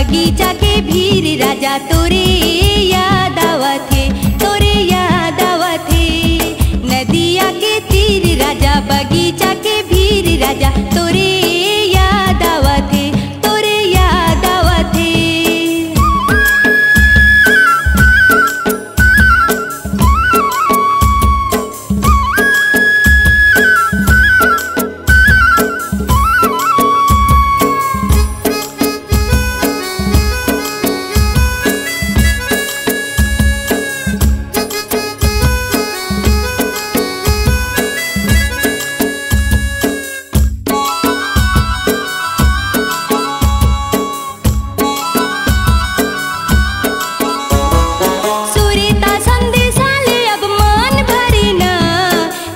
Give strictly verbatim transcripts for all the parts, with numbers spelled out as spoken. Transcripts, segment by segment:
बगीचा के भीर राजा तोरे याद आवत हे, तोरे याद आवत हे। नदिया के तीर राजा बगीचा के भीर राजा तोरे याद आवत हे, तोरे याद आवत हे। सुरेता संदेशा ले अब मन भरे ना,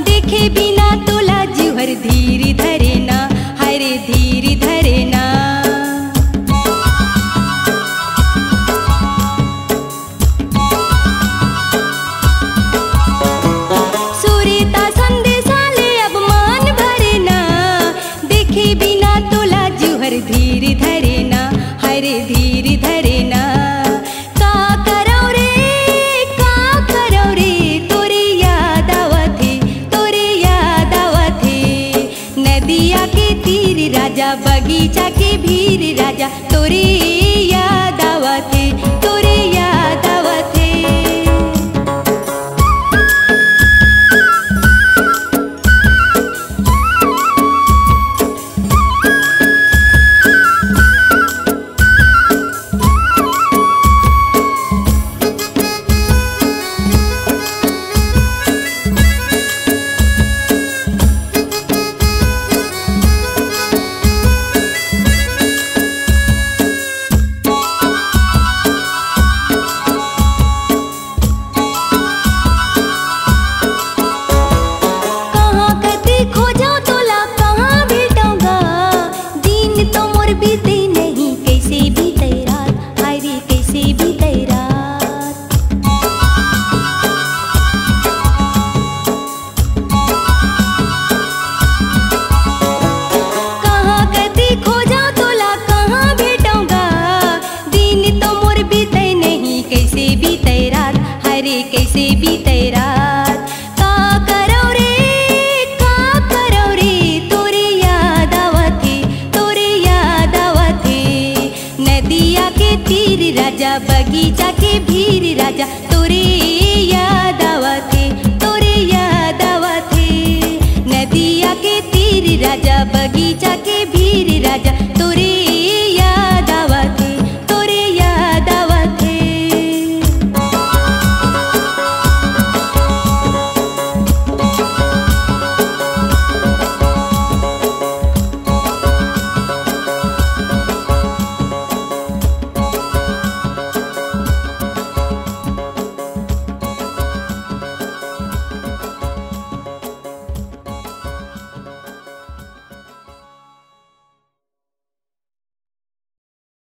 देखे बिना तोला जीवर धीर धरे ना, हरे धीर धरे ना। सुरेता संदेशा ले अब मन भरे ना, देखे बिना तोला जीवर धीर धरे ना, हरे धीर धरे ना। का करौ रे, का करौ रे, तोरे याद आवत हे, तोरे याद आवत हे। नदिया के तीर राजा, बगीचा के भीर राजा, तोरे याद आवत हे, तोरे याद आवत हे। कहाँ कति खोजौं तोला, कहाँ भेटौं गा? दिन तो मोर बीते नहीं, कइसे बीते रात, हाय रे, कइसे बीते रात। कहाँ कति खोजौं तोला, कहाँ भेटौं गा? दिन तो मोर बीते नहीं, कइसे बीते रात, हरे कइसे बीते रात। का करौं रे, का करौं रे, तोरे याद आवत हे, तोरे याद आवत हे। नदिया के तीर राजा, बगीचा के भीर राजा, तोरे याद आवत हे, तोरे याद आवत हे। नदिया के तीर राजा, बगीचा के